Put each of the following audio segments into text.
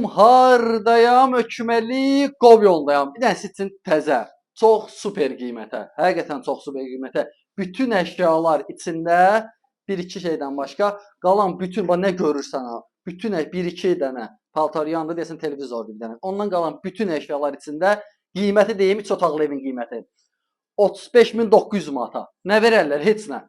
Hardayam? Hökməli Qobyondayam. Bir dənəsi üçün təzə. Çox super qiymətə. Həqiqətən çox super qiymətə. Bütün əşyalar içində bir-iki şeydən başqa qalan bütün bax nə görürsən ha, bütün bir-iki dənə paltar yandı desən televizor bir dənə. Ondan qalan bütün əşyalar içində qiyməti deyim, üç otaqlı evin qiyməti. 35.900 manata. Nə verərlər? Heç nə.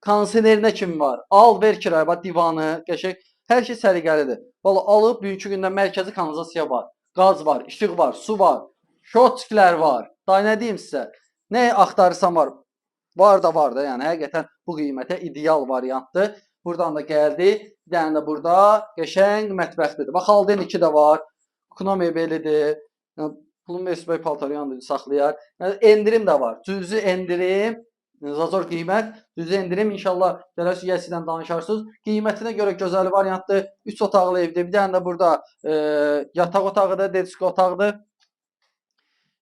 Kondisionerinə kim var? Al, ver kiraya, bax divanı, qəşəng. Hər şey səliqəlidir. Valla alıb bugünkü gündə mərkəzi kanalizasiya var, qaz var, işıq var, su var, şotçiklər var. Daha nə deyim sizə? Nə axtarırsan var. Var da var da, yəni həqiqətən bu qiymətə ideal variantdır. Buradan da gəldi. Bir dənə də burada qəşəng mətbəxdir. Bax Alden 2 də var. Kukuna mebelidir. Yəni, pulun versin paltaryandır, saxlayar. Yəni endirim də var. Cüzi endirim, zazor qiymət, cüzi endirim inşallah gələrsiz yiyəsi ilə danışarsınız. Qiymətinə görə gözəl variantdır. 3 otaqlı evdir. Bir dənə də burada yataq otağıdır, deski otağıdır.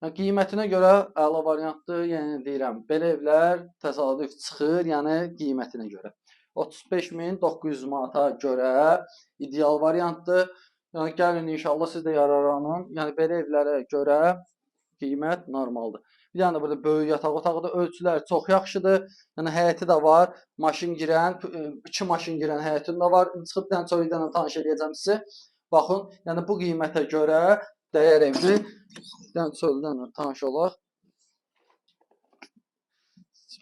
Yəni, qiymətinə görə əla variantdır. Yəni deyirəm, belə evlər təsadüf çıxır, yəni qiymətinə görə. 35.900 manata görə ideal variantdır. Yəni gəlin inşallah siz də yararlanın. Yəni belə evlərə görə qiymət normaldır. Bir dənə də burada böyük yataq otağıdır. Ölçülər çox yaxşıdır. Yəni həyəti də var. Maşın girən, iki maşın girən həyətin də var. Çıxıb bir dənə çölükdən də tanış eləyəcəm sizi. Baxın, yəni bu qiymətə görə dəyər evdir. Bir dənə çöldən də tanış olaq.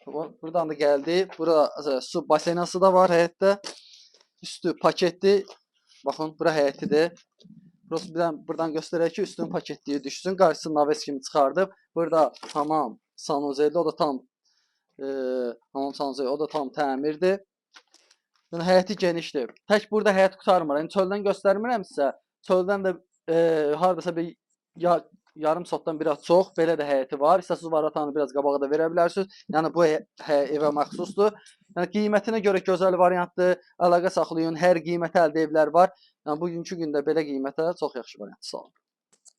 Buradan da gəldi. Bura su basenası da var həyətdə. Üstü paketli. Baxın, bura həyətidir. Burası bir dənə buradan göstərək ki, üstünün paketliyi düşsün. Qarşısını naves kimi çıxardıb. Burada hamam sanuzeldir. O da tam hamam sanuzeli, o da tam təmirdir. Yəni həyəti genişdir. Tək burada həyət qurtarmır. Yəni çöldən göstərmirəm sizə. Çöldən də hardasa bir yarım sotdan biraz çox belə də həyəti var. İstəsiniz variantını biraz qabağa da verə bilərsiniz. Yəni bu evə məxsusdur. Yəni qiymətinə görə gözəl variantdır. Əlaqə saxlayın. Hər qiymətə əldə evlər var. Yəni bugünkü gündə belə qiymətə çox yaxşı variant. Sağ olun.